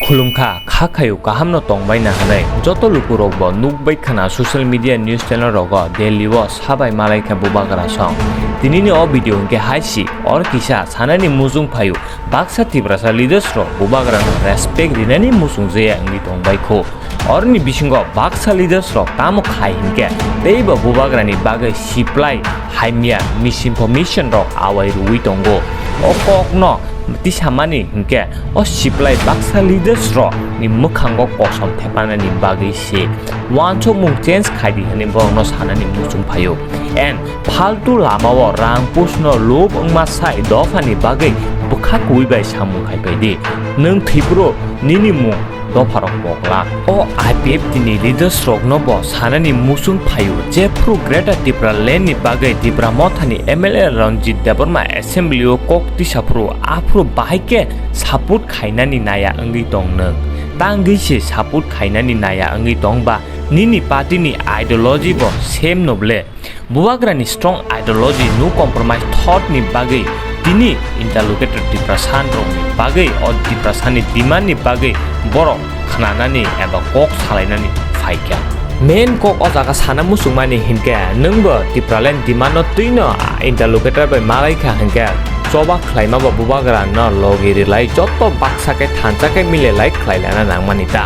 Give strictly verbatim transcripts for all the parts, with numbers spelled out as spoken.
Khulumkha, kha khayu kaham no tongbai na hwnwi joto lukurok bo nukbai khna social media news channel rogo Delhi o sabai malai kha bubagra song. Tini ni o video hwnkhe hai si or kisa sanani muchung phayu baksa Tiprasa leaders rok bubagra no respect rinani muchung jeya wngwi tongbai kho. Oroni bisingo baksa leaders rok tamo khai hinkhe teibo bubagrani bagwi siplai hamya misinformation rok awai rwui tongo. O kokno tisamani hinkhe o siplai baksa leaders rok ni mwkhango kosom thepanani bagwi se uansukmung change khaidi hwnwi borokno sanani muchung phaio. And phaltu lamao rang pusno lob wngma sai dophani bagwi bwkha kuwi bai samung khai paidi. Nwng thwibro nini mung dopharok pokla. O I P F T ni leaders rokno bo sanani muchung phaio, jephru Greater Tipraland ni bagwi Tipra Mothani M L A Ranjit Debbarma assembly o kok tisa phuru, aphuru bahai khe support khainani naya wngwi tong nwng. Tangwi se support khainani naya wngwi tong ba nini party ni ideology bo same no ble. Bubagrani strong ideology, no compromise thought ni bagwi tini interlocutor Tiprasa rokni bagwi o Tiprasani demand ni bagwi borok khnanani eba kok salainani phaikha. Main kok o jaga sana muchungmani hinkhe nwngbo Tipraland demand no twino interlocutor bai malai kha hinkhe choba khlaima bo bubagra no logi rilai joto baksa khe thansa khe milelai khlailana nangmani ta.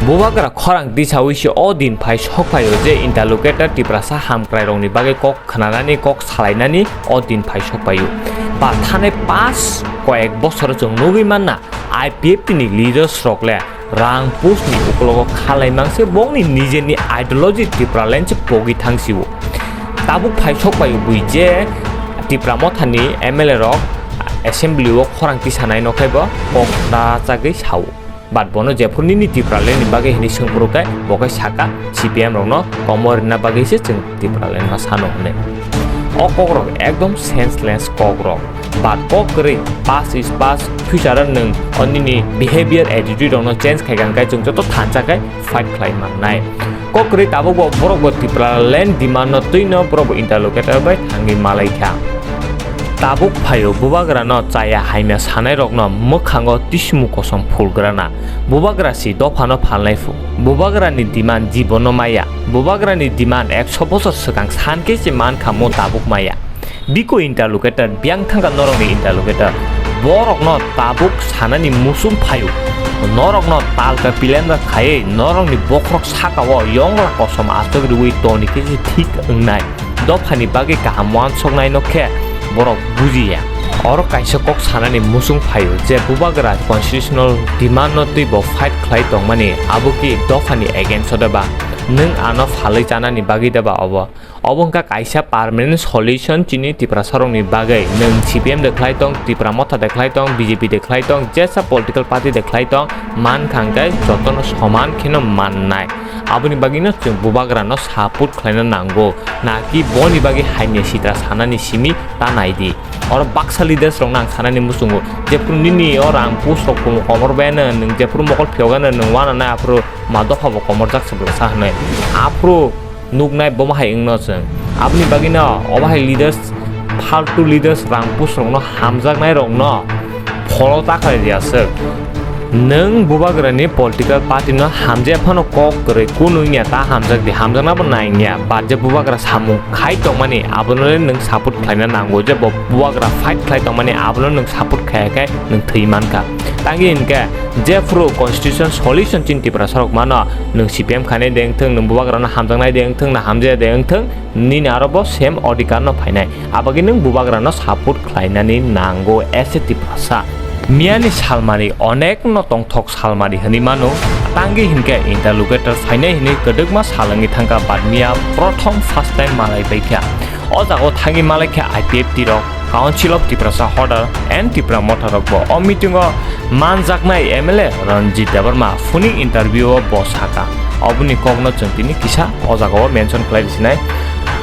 Bubagra khorang tisaui se o din phai sokphaio je interlocutor Tiprasa hamkrai rokni bagwi kok khnanani kok salainani o din phai sokphaio. Ba thanai pas koyek bosor chwng nugwi manna I P F T ni leaders rok le rang push ni ukologo khalai mangse bongni nijeni ideology Tipraland se pogwi thangsio. Tabuk phai sokphaio bui je Tipra Mothani M L A rok assembly o khorang tisanai no khe bo kok da chagwi sao. But bono jephuru nini Tipraland ni bagwi hinwi swngphuru khe bo khe saka C P M rokno komor rina bagwi se chwng Tipraland ma sano hwnwi. O kokrok ekdom senseless kokrok. But kok kwrwi, past is past, future o nwng o nini behavior, attitude rokno change khai kha hwnkhe chwng joto thansa khe fight khlai mannai. Kok kwrwi tabuk bo borok bo Tipraland demand no twino borok bo interlocutor bai thangwi malai kha. Tabuk phaio bubagrano chaya haimya sanai rokno mwkhango tisimu kosom phulgrana. Bubagra si dophano phalnai phu. Bubagrani demand jibono maya. Bubagrani demand ekso bosor swkang san khe se mankha mo tabuk maya. Biko interlocutor biyang thangkha norokni interlocutor. Borokno tabuk sanani muchung phaio. Norokno talka pilendra khaiwi norokni bokhorok sakao yongla kosom achuk rwui toni khe se thik wngnai. Dophani bagwi kaham uansuknaino khe borok bujiya. Oro kaisa kok sanani muchung phaio je bubagra constitutional demand no twi bo fight khlai tongmani, abo ki dophani against o de ba? Nwng ano phalwi chanani bagwi de ba obo? Obo wngkha kaisa permanent solution chini Tiprasarokni bagwi. Nwng C P M de khlai tong, Tipra Motha de khlai tong, B J P de khlai tong, jesa political party de khlai tong, mankha hwnkhe jotono soman kheno mannai. Aboni bagwino chwng bubagrano support khlaina nango, naki boni bagwi hamya sitra sanani simi ta naidi. Oro baksa leaders rokno ang sanani muchungo, jephuru nini o rang push rok kumu komor bayano, nwng jephuru mokol phiyogano nwng wananai aphuru ma dopha bo komorjak se bwsa hwnwi. Aphuru nuknai bomo hai wngno chwng. Aboni bagwino omo hai leaders, phaltu leaders rang push rokno hamjaknai rokno follow ta khlai di aswk. Nwng bubagrani political party no hamjaya phano kok kwrwi kunu wngya ta hamjak di, hamjakna bo nai wngya, but je bubagra samung khai tongmani abono le nwng support khlaina nango, je bo bubagra fight khlai tongmani abono nwng support khaya khe nwng thwi mankha. Tangwi hinkhe jephuru constitution solution chini Tiprasarok mano, nwng C P M khainai de wngthwng, nwng bubagrano hamjaknai de wngthwng, na hamjaya de wngthwng, nini aro bo same odhikar no phainai. Abagwi nwng bubagrano support khlainani nango as a Tiprasa. Miyani salmari onek no tongthok salmari hwnwi mano, tangwi hinkhe interlocutor phainai hwnwi kwdwkma sal wngwi thangkha, but miya prothom first time malai paikha. O jagao thangwi malaikha I P F T rok, Council of Tiprasa Hodar and Tipra Motha rokbo. O meeting o manjaknai M L A Ranjit Debbarma phone interview o bo saka. Oboni kokno chwng tini kisa o jagao mention khlai sinai.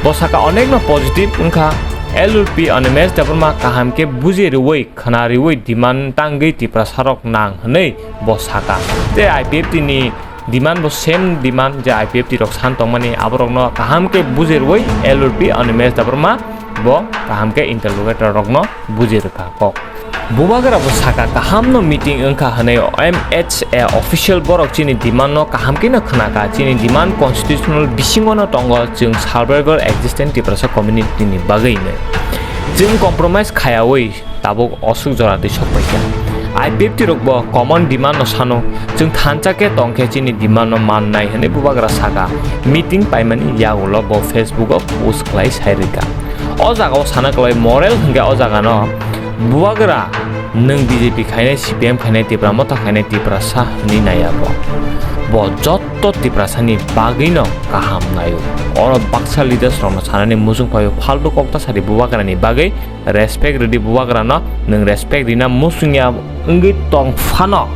Bo saka onekno positive wngkha, L L P Animesh Debbarma kaham khe buji rwui, khwna rwui demand tangwi Tiprasa rok nang hwnwi bo saka. Tei I P F T ni demand bo same demand je I P F T rok san tongmani, aborokno kaham khe buji rwui L L P Animesh Debbarma bo kaham khe interlocutor rokno buji rwkha kok. Bubagra bo saka, kaham no meeting wngkha hwnwi, M H A official borok chini demand no kaham khe no khwnakha, chini demand constitutional bisingo no tongo, chwng survivor existent Tiprasa community ni bagwi hwnwi. Chwng compromise khayawi tabuk osuk jora twi sok paikha. I P F T rok bo common demand no sano, chwng thansa khe tong khe chini demand no mannai hwnwi Bubagra saka, meeting paimani yagulo bo Facebook o post khlai sai rwkha. O jaga o sana kwlai moral hwnkhe o jaga no Bubagra, nwng B J P khainai, C P M khainai, Tipra Motha khainai, Tiprasa hwnwi naiya bo. Bo jotto Tiprasani bagwino kaham naio. Oro baksa leaders rokno sanani muchung phaio, phaltu kok ta sadi Bubagrani bagwi, respect rwdi Bubagrano, nwng respect rina muchungya wngwi tong phano,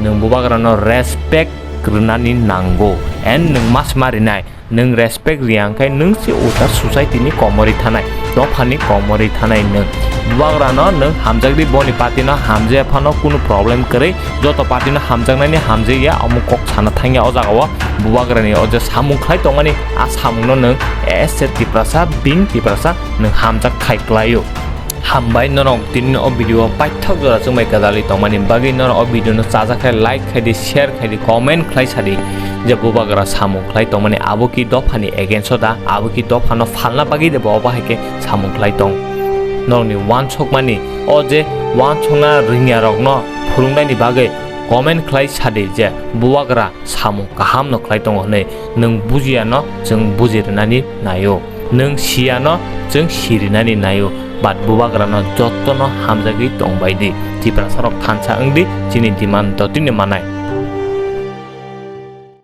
nwng Bubagrano respect rwnani nango, and nwng mas ma rinai. Nwng respect riya hwnkhe nwng se uta society ni komorwi thanai, dophani komorwi thanai nwng. Bubagrano nwng hamjakdi, boni party no hamjaya phano kunu problem kwrwi, joto party no hamjaknani hamjakya omo kok sana thangya o jaga o. Bubagrani o je samung khlai tongmani a samung no nwng as a Tiprasa, being Tiprasa nwng hamjak khai klaio. Hambai norok tini o video o paithak jora chwngbai kwdalwi tongmani bagwi, norok o video no chajak khe like khai di, share khai di, comment khlai sa di je Bubagra samung khlai tongmani abo ki dophani against o da, abo ki dophano phalna bagwi de bo obo hai khe samung khlai tong. Norokni wansukmani o je wansukna rwngya rokno phwrwngnaini bagwi comment khlai sa di je Bubagra samung kaham no khlai tongo hwnwi. Nwng bujiya no chwng buji rwnani naio, nwng siya no chwng si rinani naio, but Bubagra no jotto no hamjagwi tongbai di. Tiprasa rok thansa wng di, chini demand dotino manai.